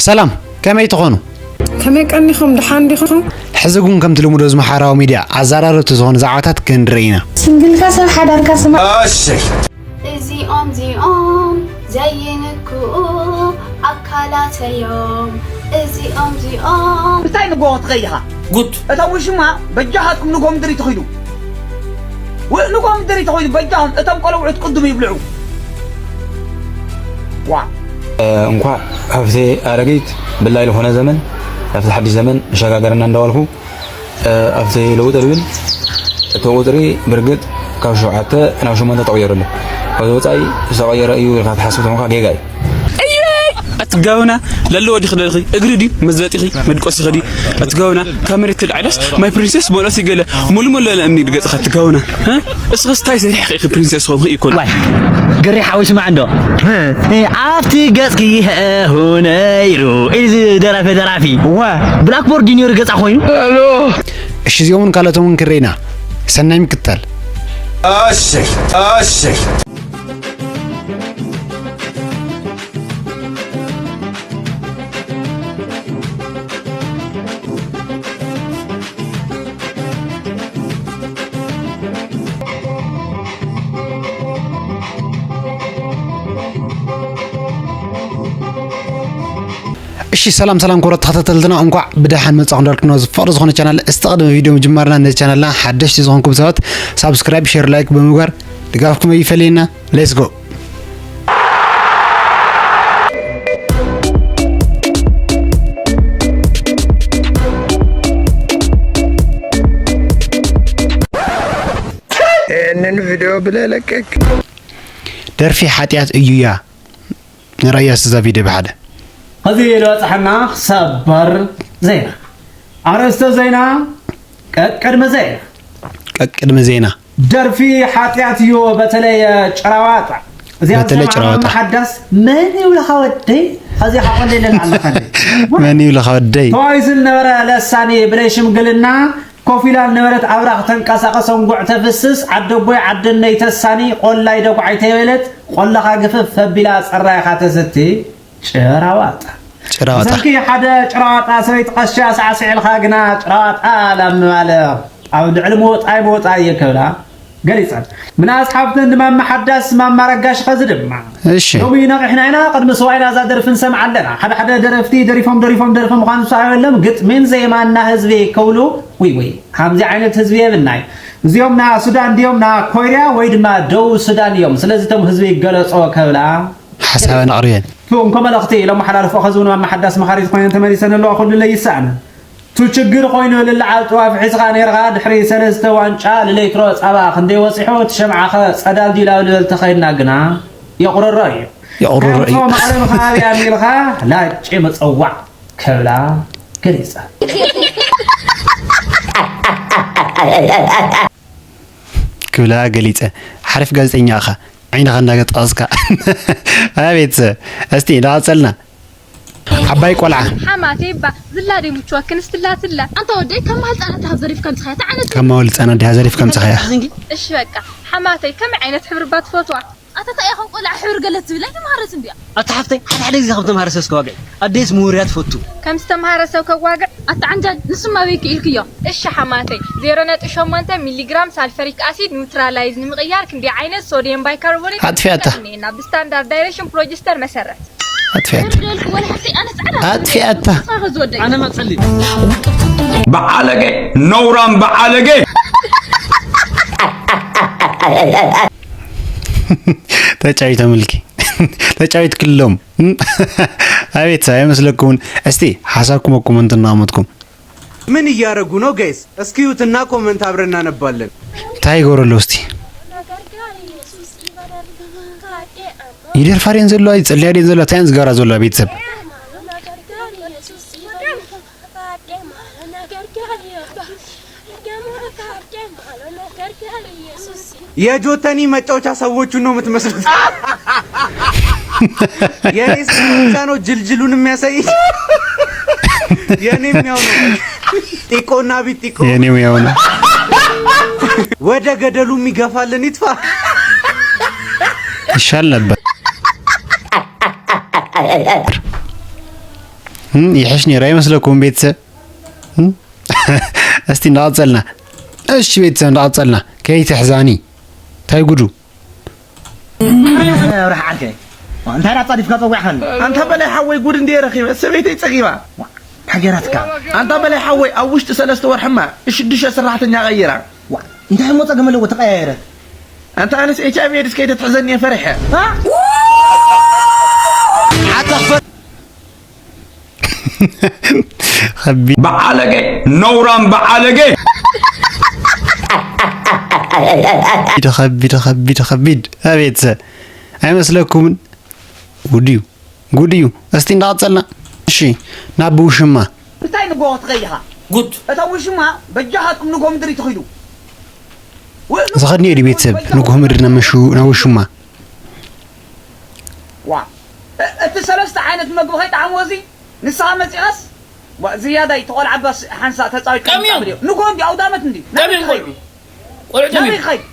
ሰላም፣ ከመይ ትኾኑ? ከመይ ቀኒኹም? ደሓን ዲኹም? ሕዚ እውን ከምቲ ልሙድ እዚ ማሕበራዊ ሚድያ ኣዘራረብቲ ዝኾኑ ዛዕባታት ክንርኢ ኢና። ሲንግልካ ሰብ ሓዳርካ ስማዕ። እሺ። እዚኦም እዚኦም ዘይንክኡ ኣካላተዮም። እዚኦም እዚኦም እንታይ ንጎ ክትኸይኻ? ጉድ። እታ ውሽማ በጃኻ ቁም ንጎ ምድሪ ተኺዱ። ው-፣ ንጎ ምድሪ ተኺዱ በጃኹም እቶም ቆለውዑት ቅድም ይብልዑ። ዋ። እንኳዕ ካብቲ ኣረጊት ብላይ ዝኾነ ዘመን ናብቲ ሓድሽ ዘመን መሸጋገርና እንዳበልኩ፣ ኣብቲ ለውጢ ዝብል እቲ ቁፅሪ ብርግጥ ካብ ሸውዓተ ናብ ሸሞንተ ተቐይሩ ኣሎ። ካብዚ ወፃኢ ዝተቐየረ እዩ ኢልካ ትሓስብ ተኾንካ ጌጋ እዩ። ኣቲ ጋውና ለለዎ ዲኺ ደልኺ እግሪ ድዩ መዝለጢኺ መድቆሲኺ ድዩ? ኣቲ ጋውና ካብ መሬት ትልዓለስ ማይ ፕሪንሴስ መለሲ ገለ ሙሉ ሙሉ ለለ እምኒ ድገጽኻ ኣቲ ጋውና። እ? እስኽስ ታይ ሰሪሕኺ ኢኺ ፕሪንሴስ ኾንኺ ኢኮን? ዋይ፣ ግሪ ሓዊ ስማዕ እንዶ። እ፣ ኣብቲ ገጽኪ ህእሁ ነይሩ ኢሉ ዝደረፈ ደራፊ። ዋ። ብላክቦርድ ጁኒየር ገጻ ኮይኑ። እሺ፣ እዚኦምን ካልኦቶምን ክርኢና። ሰናይ ምክታል። እሺ፣ እሺ። እሺ፣ ሰላም ሰላም ክቡራት ተኸታተልትና፣ እንኳዕ ብደሓን መጻኹም እንዳልኩና፣ ዝፍቕሪ ዝኾነ ቻናል፣ እስቲ ቅድሚ ቪድዮ ምጅማርና ነዚ ቻናልና ሓደሽቲ ዝኾንኩም ሰባት ሳብስክራይብ፣ ሼር፣ ላይክ ብምግባር ድጋፍኩም ኣይፈለየና። ሌትስ ጎ። ይህንን ቪድዮ ብለለቀቅ። ደርፊ ሓጢኣት እዩያ። ንራእያ ስዛ ቪድዮ ብሓደ። ሕዚ ዝበፅሐና ሰበር ዜና። ኣርእስተ ዜና፣ ቀቅድሚ ዜና። ቀቅድሚ ዜና። ደርፊ ሓጢኣት እዩ፣ በተለይ ጭራዋጣ። እዚኣ በተለይ ዝሰማዕና ጭራዋጣ። ሓዳስ መን ይብልኻ ወደይ? ሕዚ ሓቆለለን ኣለኻ እንዴ? መን ይብልኻ ወደይ? ተዋሂዙ ዝነበረ ለሳኒ ብለይ ሽምግልና ኮፍ ኢላ ዝነበረት ኣብራኽ ተንቀሳቐስ፣ እንጉዕ ተፍስስ፣ ዓደቦይ ዓደነይ ተሳኒ፣ ቆላይ ደጉዓይ ተይበለት፣ ቆለኻ ግፍፍ ኣቢላ፣ ጸራይኻ ተሰቲ፣ ጭራዋጣ። ጭራዋጣ። ብሰንኪ ሓደ ጭራዋጣ ሰበይቲ ቀሻ ሳዕስዒልካ ግና ጭራዋጣ ላብ ምባል ኣብ ልዕሊ ምውጣይ ምውጣይ እየ ክብላ ገሊጸን። ምናስ ሓፍተን ንማማ ሓዳስ ማማ ረጋሽ ኸዚ ድማ እሺ። ሎሚ ነቒሕና ኢና፣ ቅድሚ ስዋይና እዛ ደርፊ ንሰምዓ ኣለና። ሓደ ሓደ ደረፍቲ ደሪፎም ደሪፎም ደርፊ ምዃኑ ዝሰኣበሎም ግጥሚን ዜማና ህዝቢ ክብሉ፣ ውይ ውይ፣ ከምዚ ዓይነት ህዝቢ የብልናይ። እዚኦም ና ሱዳን ድዮም ና ኮርያ ወይ ድማ ደቡብ ሱዳን እዮም። ስለዚ እቶም ህዝቢ ይገለጾ ከብላ ሓሳበን ኣቕርበን። ቱ እንኮ መልእኽቲ ለመሓላልፎ ኸዚ እውን ማማ ሓዳስ መኻሪት ኮይነን ተመሊሰን ኣለዋ፣ ኩሉ ለይሰኣነ። ቱ ችግር ኮይኑ ልልዓል ጥዋፍ ሒዝኻ ነይርኻ፣ ድሕሪ ሰለስተ ዋንጫ ልሌትሮ ጻባ ክንደይ ወጺሑ፣ እቲ ሸምዓኸ ጸዳል ድዩ ላብ ልበል ተኸይድና ግና የቑርሮ እዩ። የቑርሮ እዩ። ናምቶ መቐለ ብኸባቢያ ሚልኻ ላጭ ምጽዋዕ ከብላ ገሊጻ። ክብላ ገሊጸ። ሓሪፍ ጋዜጠኛ ኢኻ። ዓይንኻ እንዳገጣስካ። ኣቤት ሰብ። እስቲ እንዳቐጸልና። ዓባይ ቆልዓ። ሓማተይ እባ ዝላ ደይ ምችዋ ክንስትላ ትላ። ኣንታ ወደይ፣ ከም መሃል ጻና ተሃብ ዘሪፍ ከምጽኻያ፣ ተዓነት። ከም መሃል ጻና ተሃብ ዘሪፍ ከምጽኻያ። እሺ በቃ፣ ሓማተይ ከመይ ዓይነት ሕብሪ እባ ትፈትዋ? ኣታ እንታይ ኢኻ ቆልዓ ሕብሪ ገለ ትብል? ኣይተምሃረትን ድያ? ኣታ ሓፍተይ፣ ሓደ ሓደ ግዜ ከም ተምሃረ ሰብ እስከ ዋግዕ። ኣደይስ ምውርያ ትፈቱ። ከም ዝተምሃረ ሰብ ከዋግዕ? ኣታ ዓንጃል፣ ንሱማ ኣበይ ክኢልክዮ? እሺ ሓማተይ፣ ዜሮ ነጥቢ ሸሞንተ ሚሊግራም ሳልፈሪክ ኣሲድ ኒውትራላይዝ ንምቕያር ክንደይ ዓይነት ሶድየም ባይካርቦኔት ኣጥፊኣታ። ንጥቀም እኒኤና? ብስታንዳርድ ዳይሬክሽን ፕሮጀስተር መሰረት። ኣጥፊኣታ። ኣጥፊኣታ። ኣነ መጸሊ። በዓለገ፣ ነውራም በዓለገ። ተጫዊቶምልኪ። ተጫዊትክሎም። ኣቤት ሰብ ኣይመስለኩምን? እስቲ ሓሳብኩም ኣብ ኮመንት እናቐመጥኩም። ምን እያረጉ ነው ጋይስ? እስኪ እዩትና ኮመንት አብረን እናነባለን። እንታይ ይገብሩ ኣለዉ እስቲ? ይደርፋ ድየን ዘለዋ? ይጸልያ ድየን ዘለዋ? እንታይ እየን ዝገብራ ዘለዋ ቤተሰብ? የጆተኒ መጫወቻ ሰዎቹን ነው የምትመስሉት። የኔ ስልቻ ነው ጅልጅሉን የሚያሳይ። የኔም ያው ነው። ጢቆና ቢጢቆ። የኔው ያው ነው። ወደ ገደሉ የሚገፋልን ይጥፋ። ይሻል ነበር። እም፣ ይሕሽ ነይሩ ኣይመስለኩም ቤተሰብ? እም? እስቲ እንዳቐጸልና። እሺ ቤተሰብ እንዳቐጸልና። ከይትሕዛኒ። እንታይ ጉዱ? ርሕ ዓርከይ። እንታይ ዳ ጻዲፍካ ጸዊዕካኒ? ኣንታ በላይ ሓወይ ጉድ እንድየ ረኺበ። ሰበይተይ ጸጊባ። ዋ፣ ሓገራትካ። ኣንታ በላይ ሓወይ ኣብ ውሽጢ ሰለስተ ወርሕማ ሽዱሽተ ሰራሕተኛ ቀይራ። ዋ፣ እንታይ እሞ ጸገም ኣለዎ ተቐያየረ? ኣንታ ኣነስ ኤች ኣይ ቪ ኤድስ ከይተትሕዘኒ እየ ፈሪሐ። ሃ? ከቢድ። በዓለገ፣ ነውራም በዓለገ። ከቢድ፣ ከቢድ፣ ከቢድ፣ ከቢድ። ኣቤት ሰ-፣ ኣይመስለኩምን? ጉድ እዩ፣ ጉድ እዩ። እስቲ እንዳቐጸልና። እሺ፣ ናብ ውሽማ። እንታይ ንጎ ክትኸይድ ኢኻ? ጉድ። እታ ውሽማ በጃኻትኩም ንጎ ምድሪ ትኺዱ። ው-፣ ዝኸድኒ እዩ ቤተሰብ፣ ንጎ ምድሪ ናብ መሹ-፣ ናብ ውሽማ። ዋ፣ እ-፣ እቲ ሰለስተ ዓይነት መግቢ ከይጠዓምዎ እዚ ንስኻ መጺኻስ፣ ዋ፣ ዝያዳይ ተቖልዓ ባስ ሓንሳእ ተጻዊት ቀምዮም። ከምጻእ ድዮ? ንጎ እንዲ ኣውዳመት እንዲ። ናበይ ቀምዮም ክኸይድ? ቆልዑ ናበይ ቀምዮም። ክኸይድ?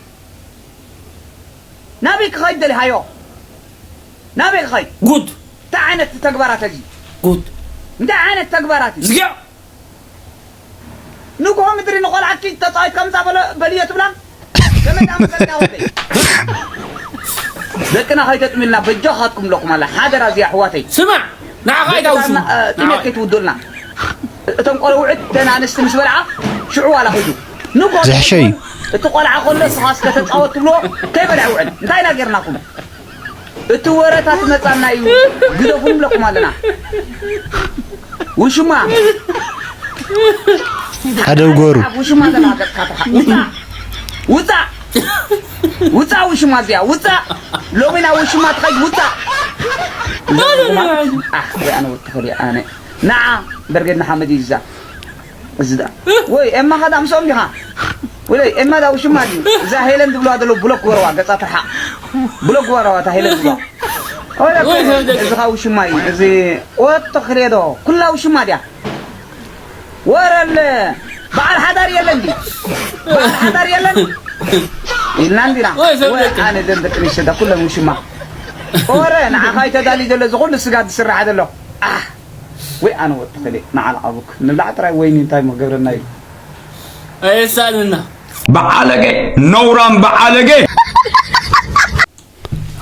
ናበይ ክኸይድ ደሊኻዮ? ናበይ ክኸይድ? ጉድ። እንታይ ዓይነት ተግባራት እዚ? ጉድ። እንታይ ዓይነት ተግባራት እዩ? ዝጊያ። ንግሆ ምድሪ ንቆልዓኪ ተጻዊት ከምጻ በለ-፣ በልዮ ትብላ? ገመዳ ምጸልካ ወደይ። ደቅና ከይተጥምልና በጃኻትኩም ኣለኹም ኣላ። ሓደራ እዚኣ ኣሕዋተይ። ስማዕ፣ ንዓኻ ኣይታ ውሽማ። እ፣ ጥሜት ንዓኻ። ከይትውዱልና። እቶም ቆልዑ ውዕድ ተን ኣንስቲ ምስ በልዓ፣ ሽዑ ዋላ ኹዱ። ንግሆ ዝሕሸ እዩ። እቲ ቆልዓ ከሎ፣ ንስኻ እስከ ተጻወት ትብልዎ፣ ከይበልዐ ውዕል። እንታይ ኢና ጌርናኹም? እቲ ወረታት መጻና እዩ፣ ግደፉ ንብለኩም ኣለና። ውሽማ። ሓደ እግሩ። ውሽማ ዘላ ገጽካ ትርሓቕ። ውጻእ። ውጻእ። ውጻእ ውሽማ እዚኣ፣ ውጻእ። ሎሚ ናብ ውሽማ ትኸይድ፣ ውጻእ። ኣህ፣ ወይ ኣነ ወዲ ተኸልየ፣ ኣነ። ንዓ፣ በርጌድ ንሓመድ እዩ እዛ። እዚ ዳ-፣ ወይ ኤማ ኸዳ ምስኦም ዲኻ? ወለይ ኤማ ዳ ውሽማ ድዩ? እዛ ሄለን ዝብልዋ ዘለዉ ብሎክ ግበርዋ፣ ገጻ ትርሓቕ። ብሎክ ግበርዋ፣ እታ ሄለን ዝብልዋ። ወለ ወይ ሰብ ደቂ። እዚ ኸኣ ውሽማ እዩ። እዚ ወጥቶ ክልኤ ዶ? ኩላ ውሽማ ድያ? ወረ ኣለ። በዓል ሓዳር የለን ድዩ? በዓል ሓዳር የለን? ኢልና እንዲና። ወይ ሰብ ወይ ደቂ። ኣነ ደም ደቂ ኣንስትዮ ዳ ኩለን ውሽማ። ወረ ንዓኻ እዩ ተዳልዩ ዘሎ፣ እዚ ኩሉ ስጋ ዝስራሕ ዘሎ። ኣህ። ወይ ኣነ ወዲ ኸልእ ንዓል ዓቡክ ንብላዕ ጥራይ ወይኒ እንታይ እሞ ገብረና ኢሉ። ኣየሳእንና። በዓለገ፣ ነውራም በዓለገ።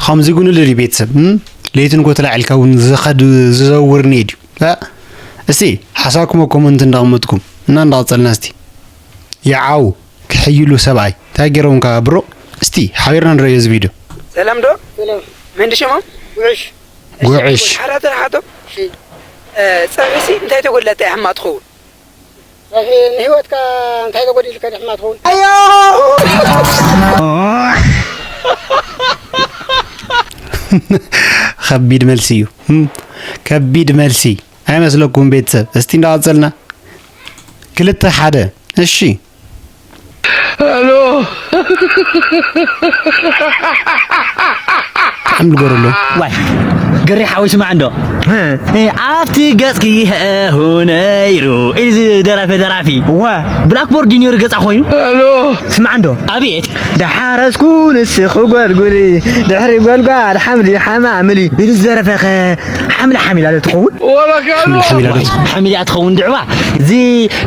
ከምዚ ጉንሉ ድዩ ቤተሰብ? እም? ለይትን ኮ ተላዒልካ እውን ዝኸድ ዝዘውር እኒኤ ድዩ? እ? እስቲ ሓሳብኩም ኣብ ኮመንት እንዳቕመጥኩም እና እንዳቐጸልና እስቲ። ይዓው ክሕይሉ ሰብኣይ። እንታይ ገይሮምካ ብሮ? እስቲ ሓቢርና ንረዮ እዚ ቪድዮ። ሰላም ዶ? ሰላም። መን ድሽሞም? ጉዕሽ። ጉዕሽ። ሓራ ተራሓቶ? እሺ። እ፣ ጸብሒሲ እንታይ ተጎድላ እያ ሕማቕ ትኸውን? ጸብሒ ንህይወትካ እንታይ ተጎዲልካ ድሕማ ትኸውን? ኣዮ! ከቢድ መልሲ እዩ። እም፣ ከቢድ መልሲ ኣይመስለኩም ቤተሰብ? እስቲ እንዳቐጸልና። ክልተ ሓደ። እሺ። ኣሎ። ዓምዲ ጎረሎ። ዋይ፣ ገሬ ሓወይ ስማዕ እንዶ። እ፣ ኣብቲ ገጽኪ ህእሁ ነይሩ ኢሉ ዝደረፈ ደራፊ። እዋ። ብላክቦርድ ዩ ነይሩ ገጻ ኮይኑ። ኣሎ። ስማዕ እንዶ። ኣቤት። ደሓረስኩ ንስኺ ጓልጉሊ፣ ድሕሪ ጓልጓል ሓምሊ ሓማምሊ ኢሉ ዝደረፈኸ ሓምሊ ሓሚላ ዶ ትኸውን? ወላ ካልኦ። ሓምሊ ሓሚላ ዶ ትኸውን? ሓምሊ እያ ትኸውን ድዕዋ። እዚ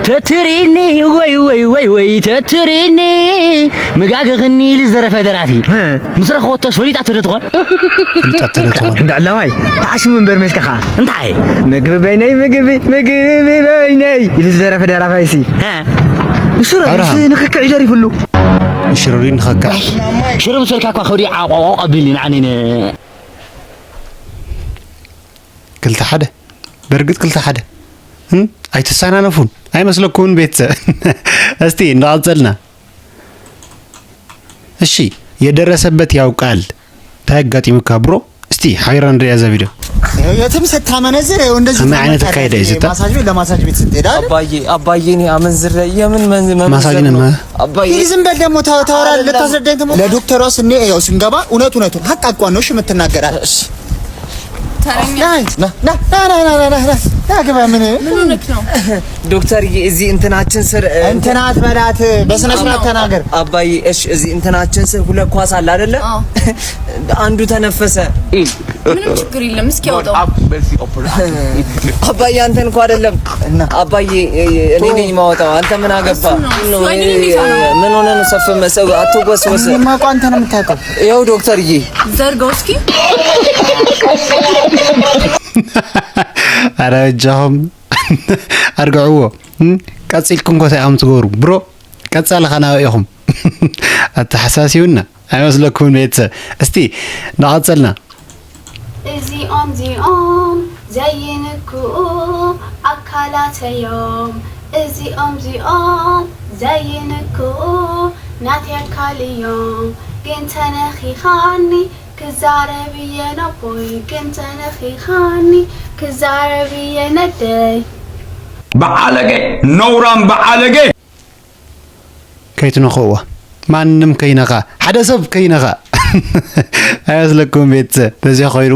ተትሪኒ ወይ ወይ ወይ ወይ ተትሪኒ፣ መጋግኽኒ ኢሉ ዝደረፈ ደራፊ። እ። ምስ ረኸበቶስ ፈሊጣቶ ዶ ትኾን? ፈሊጣቶ ዶ ትኾን? እንዳ ኣለዋይ፣ ተዓሽሙ እምበር ሜስካ ኸዓ። እንታይ? ምግቢ በይነይ፣ ምግቢ፣ ምግቢ በይነይ ኢሉ ዝደረፈ ደራፋይሲ። እ። ሽሮ ኣብርሃም። ምስ ንኽክዕ ይደሪፍሉ። ሽሮ ንኽክዕ። ሽሮ ምስ በልካ እኳ ከብዲ ዓቋቋቕ ኣቢልኒ ንዓኒ ን-፣ ክልተ ሓደ። በርግጥ ክልተ ሓደ። እም? ኣይትሰናነፉን። ኣይመስለኩምን ቤተሰብ? እስቲ እንዳቐጸልና። እሺ፣ የደረሰበት ያውቃል። እንታይ ኣጋጢሙካ ብሮ? እስቲ ሓቢርና ንሪኣ እዛ ቪድዮ። የትም ስታመነዝር ይኸው እንደዚህ ከመይ ዓይነት ታመጣለህ። አካሄድ እዩ ዝታ? ማሳጅ ቤት ለማሳጅ ቤት ስትሄድ አይደል? አባዬ፣ አባዬ፣ እኔ አመንዝሬ የምን መንዝ-፣ ማሳጅ መመንዘር ነው? ነማ? አባዬ። ይህ ዝም በል ደግሞ ታወ-፣ ታወራለህ፣ አይደለም። ልታስረዳኝ ትሞ-፣ ለዶክተሯስ እኔ ያው ስንገባ እውነት እውነቱን ሀቅ አቋን ነው እሺ የምትናገራት። እሺ። ተረኛ። ና፣ ና፣ ና። አግባ ምን ምን ሆነክ ነው? ዶክተር፣ እዚ እንትናችን ስር እ፣ እንትና አትበላት፣ በስነ ስርዓት ተናገር። አባዬ፣ እሺ፣ እዚ እንትናችን ስር ሁለት ኳስ አለ አይደለ? አዎ። አንዱ ተነፈሰ። ምንም ችግር የለም። እስኪ ያውጣው። አባዬ፣ አንተን እኮ አይደለም። አባዬ፣ እኔ ነኝ ማወጣው። አንተ ምን አገባ? እሱ ነው። እሱ አይደለም እንዴ ሰው? ምን ሆነ ነው ሰፈ መሰው አትወስወስ። እኔማ እኮ አንተ ነው የምታውቀው። ያው ዶክተርዬ፣ ዘርጋው እስኪ። ኣረ በጃኹም ኣርግዕዎ። እም? ቀጺልኩም ኮ እንታይ እዮም ትገብሩ? ብሮ፣ ቀጻሊ ኸ ናበይ ኢኹም? ኣተሓሳሲቡና ኣይመስለኩምን ቤተሰብ? እስቲ እናቐጸልና። እዚኦም ዚኦም ዘይንክኡ ኣካላተዮም። እዚኦም ዚኦም ዘይንክኡ ናተይ ኣካል እዮም። ግን ተነኺኻኒ ክዛረብ እየ ነቦይ። ግን ተነኺኻኒ ክዛረብ እየ ነደይ። በዓለገ፣ ነውራም በዓለገ። ከይትነኽእዎ፣ ማንም ከይነኻ፣ ሓደ ሰብ ከይነኻ። ኣይመስለኩም ቤተሰብ? በዚኣ ኾይኑ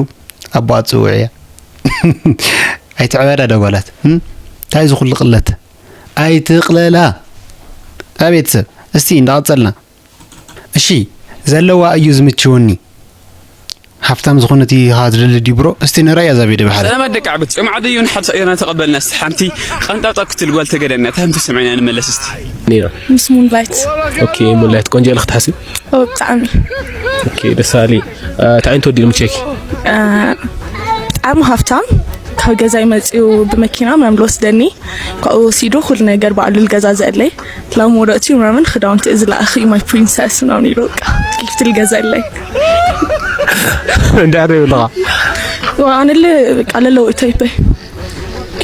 ኣቦኣ ትጽውዕ እያ። ኣይትዕበዳ ደጓላት። እም? እንታይ እዚ ኩሉ ቅለት? ኣይትቕለላ። ኣ ቤተሰብ፣ እስቲ እንዳቐጸልና። እሺ፣ ዘለዋ እዩ ዝምችወኒ። ሃፍታም ዝኾነት ኢኻ ዝደሊ ድዩ ብሮ? እስቲ ንራእያ እዛ ቪድዮ ብሓደ። ሰላማት ደቂ ዓበይቲ፣ ኦም ዓደዩን ሓብሳ እየና ተቐበልና። እስቲ ሓንቲ ቐንጣጣ ክትል ጓል ተገደና፣ ታህም ተሰምዕና ንመለስ እስቲ። ኔራ ምስ ሙንላይት ኦኬ። ሙንላይት ቆንጆ ኢልክ ትሓስብ? ኦ ብጣዕሚ ኦኬ፣ ደስ በሃሊ። እ፣ እንታይ ዓይነት ወዲ ኢሉ ምቸኪ? እ፣ ብጣዕሚ ሃፍታም ካብ ገዛይ መፂኡ ብመኪና ምናምን ልወስደኒ ካብኡ ወሲዱ ኩሉ ነገር ባዕሉ ልገዛዘአለይ ላም ወረእቲ ምናምን ክዳውንቲ እዚ ለኣኺ ማይ ፕሪንሰስ ምናምን ኢሉ በቃ ጊፍት ልገዛለይ እንታይ ይብልኻ? ኣነለ በቃ ለለዎ ኢታይፐይ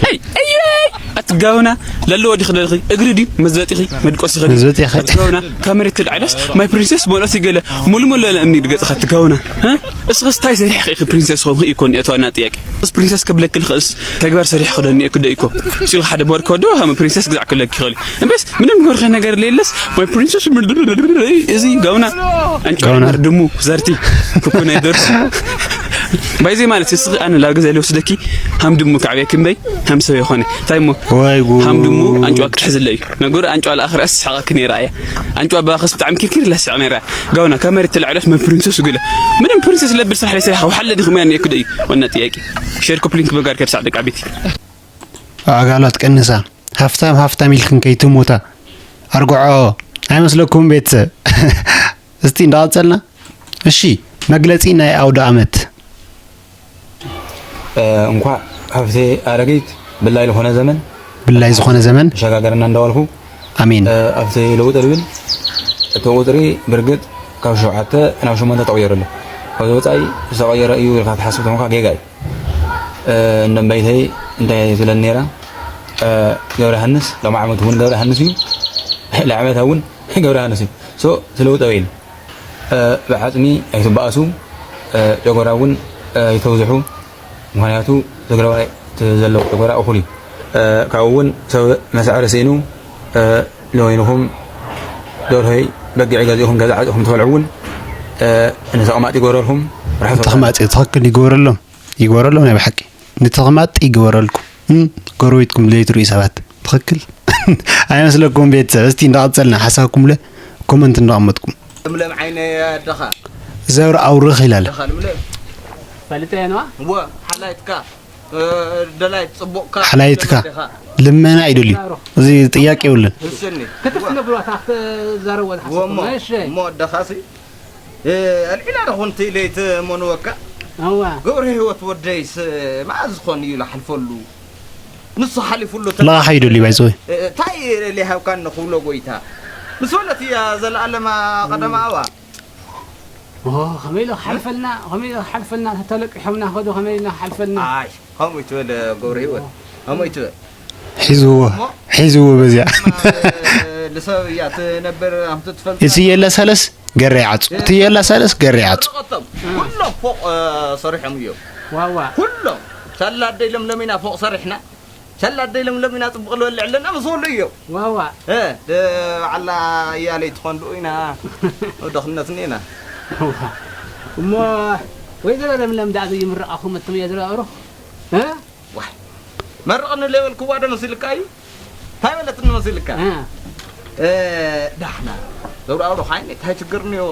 ኣይ ኣይ ኣትጋውና ለለዎ ዲኺ ደልኺ እግሪ ድዩ መዝበጢኺ መድቆሲኺ መዝበጢኺ። ኣትጋውና ካብ መሬት ትልዓለስ ማይ ፕሪንሰስ መልኦት ይገለ ሙሉ ሙሉ ለለ እምኒ ድገጽኻ ኣትጋውና እ? እስኽስ ታይ ሰሪሕኺ ኢኺ ፕሪንሰስ ኾንኺ ኢኮን እያ ዋና ጥያቄ። እስ ፕሪንሰስ ክብለኪ ልኽእልስ ተግባር ሰሪሕ ክደኒ እየ ክደ ኢኮ። ሲሉ ሓደ ቦር ከወዶ ከም ፕሪንሰስ ግዛዕ ክለኪ ይኽእል እዩ። እምበስ ምንም ጎርኸ ነገር ለየለስ ማይ ፕሪንሰስ እዚ ጋውና ኣንጭ ጋውና። ድሙ ዘርቲ ክኩ ናይ ደርሱ ባይዜ ማለት እስኺ ኣነ ላብ ገዛ ልወስደኪ ሃም ድሙ ካዕብየኪ እምበይ ሃም ሰብ የኾነ እንታይ እሞ ወይ ጉድ። ሃም ድሙ ኣንጭዋ ክትሕዝለ እዩ ነገሩ። ኣንጭዋ ለኣኽርያስ ስሓቐኪ ነይራ እያ። ኣንጭዋ ባኽስ ብጣዕሚ ኪርኪር ለስሕቕ ነይራ። ጋውና ካብ መሬት ተላዕሎስ መን ፕሪንሰስ ጉለ ምንም ፕሪንሰስ ለብል ስራሕ ለስራሕ ውሓለ ድኽም ያን የክደ እዩ። ዋና ጥያቄ ሼር ኮፕሊንክ በጋር ከድሳዕ ደቂ ዓበይቲ ኣጋላት ቀንሳ። ሃፍታም ሃፍታም ኢልክን ከይትሞታ። ኣርግዖ። ኣይመስለኩም ቤተሰብ? እስቲ እንዳቐጸልና። እሺ፣ መግለጺ ናይ ኣውደ ኣመት። እንኳዕ ሃብቴ ኣረጊት ብላይ ዝኾነ ዘመን ብላይ ዝኾነ ዘመን ተሸጋገረና እንዳበልኩ ኣሜን። ኣብቲ ለውጢ ልብል እቲ ቁፅሪ ብርግጥ ካብ ሸውዓተ ናብ ሸሞንተ ተቐየሩ ኣሎ። ካብዚ ወፃኢ ዝተቐየረ እዩ ኢልካ ትሓስብ ተኾንካ ጌጋ እዩ። እንደምበይተይ እንታይ ትብለኒ ነይራ? ገብረ ሃንስ ሎም ዓመት እውን ገብረ ሃንስ እዩ። ለዓመት እውን ገብረ ሃንስ እዩ። ሶ ስለውጠ በይል ብዓፅሚ ኣይትበኣሱ፣ ጨጎራ እውን ኣይተብዝሑ። ምኽንያቱ ትግራዋይ እቲ ዘለዎ ጨጎራ እኹል እዩ። ካብኡ እውን ሰብ መስዐሪ ስኢኑ ንበይንኹም ደርሆይ በጊዕ ገዚእኹም ገዛ ዓፂኹም ትበልዑ እውን ንተቕማጥ ይገበረልኩም። ርሑስ ተቕማጥ ትኽክል ይገበረሎም ይገበረሎም ናይ ብሓቂ ንተቕማጥ ይገበረልኩም። እም፣ ጎረቤትኩም ለይትርእዩ ሰባት ትኽክል ኣይመስለኩም ቤተሰብ? እስቲ እንዳቐፀልና ሓሳብኩም ለ ኮመንት እንዳቐመጥኩም ለምለም ዓይነ ኣደኻ ዘብሪ ኣውርኽ ይላለ ኣደኻ ለምለም ፈልጠ ነዋ እወ ሓላይትካ ደላይ ጽቡቕካ ሓላይትካ ልመና እዩ ደልዩ። እዚ ጥያቄ የብሉን። እሽኒ ክትፍለ ብሏታ ክትዛረቦ ወሞ ዝሓሰብኩ እሺ እሞ ኣደኻሲ ኣልዒላ ዶ ኮንቲ ኢለይት መንወካ እዋ ገብረ ህይወት ወደይስ መዓዝ ዝኾን እዩ ዝሓልፈሉ ንሱ ሓሊፉሉ ለቓሕ እዩ ደልዩ ባይዘወይ እንታይ ሊሃብካ ንኽብሎ ጎይታ ምስ በለት እያ ዘለኣለማ ቀደማዋ ኦ ከመይ ኢሉ ክሓልፈልና ከመይ ኢሉ ክሓልፈልና ተተለቂሖምና ከዱ ከመይ ኢልና ክሓልፈልና ኣይ ከምኡ ይትበል ገብረ ህይወት ከምኡ ይትበል ሒዝዎ ሒዝዎ በዚኣ ንሰብ እያ ትነብር ኣምቲ ትፈልጥ እቲ የለ ሰለስ ገረ ይዓጹ እቲ የለ ሰለስ ገረ ይዓጹ ቀጠም ኩሎም ፎቕ ሰሪሖም እዮም ዋዋ ኩሎም ሳላ ኣደይ ለምለሚና ፎቕ ሰሪሕና ሳላ ኣደይ ለምለሚና ጽቡቕ ልበልዕ ኣለና ምስ በሉ እዮም ዋዋ እ፣ ደ- በዓላ እያለይ ትኾን ድኡ ኢና ደኽነት እኒና እሞ ወይዘሮ ለምለም ዳኣ ዘይምረቓኹም እትም እየ ዝረኣሩ ዋይ መርቕኒ ለበልክዋ ዶ መሲልካ እዩ? እንታይ በለትኒ መሲልካ? እ፣ እ፣ ዳሕና ዘውራውሮ ዓይነይ እንታይ ችግር እኒኦ?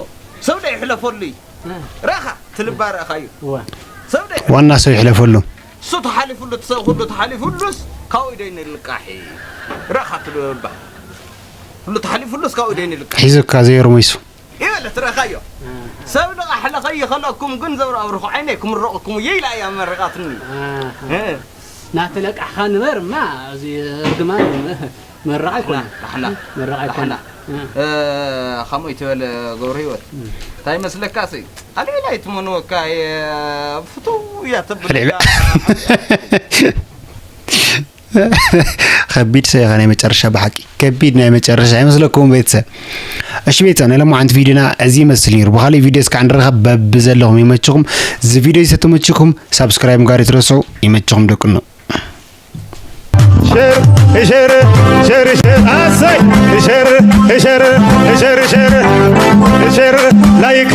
ሰብ ዶ ይሕለፈሉ እዩ? እ፣ ረኻ ትልባ ረእኻዩ እወ። ሰብ ዶ ዋና ሰብ ይሕለፈሉ። እሱ ተሓሊፉሉ እቲ ሰብ ኩሉ ተሓሊፉሉስ ካብኡ ዶ ይንልቃሒ? ረኻ ትልባ ኩሉ ተሓሊፉሉስ ካብኡ ዶ ይንልቃሒ? ሒዙካ ዘይርሙይሱ። ይበለት ረኻዮ ሰብ ልቓሕ ለኸይኸለኩም ግን ዘውራውርኹ ዓይነይ ክምረቕኩም እየ ኢላ እያ መረቓትኒ። እ፣ ናተለቃሕኻ ንበር እማ እዚ እርግማን መረቕ ኣይኮነ ዳሕና መረቕ ኣይኮነ ዳሕና እ፣ ከምኡ ይትበል ገብረ ህይወት እንታይ መስለካ ሲ ኣልዒላ ኣይትመንወካ እየ ፍትው እያ ተብል ኣልዒላ። ከቢድ ሰ ኢኻ ናይ መጨረሻ ብሓቂ ከቢድ ናይ መጨረሻ ኣይመስለኩም ቤተሰብ። እሺ ቤተሰብ ናይ ለማዓንቲ ቪዲዮና እዚ ይመስል ነይሩ። ብኻሊእ ቪዲዮ እስካዕ ንረኸብ በብዘለኹም ይመችኹም። እዚ ቪዲዮ ዝተመችኩም ሳብስክራይብ ጋር ይትረስዑ። ይመችኹም ደቅኖ። ሸር ሸር ሸር ሸር ኣሰይ ሸር ሸር ሸር ሸር ሸር ላይክ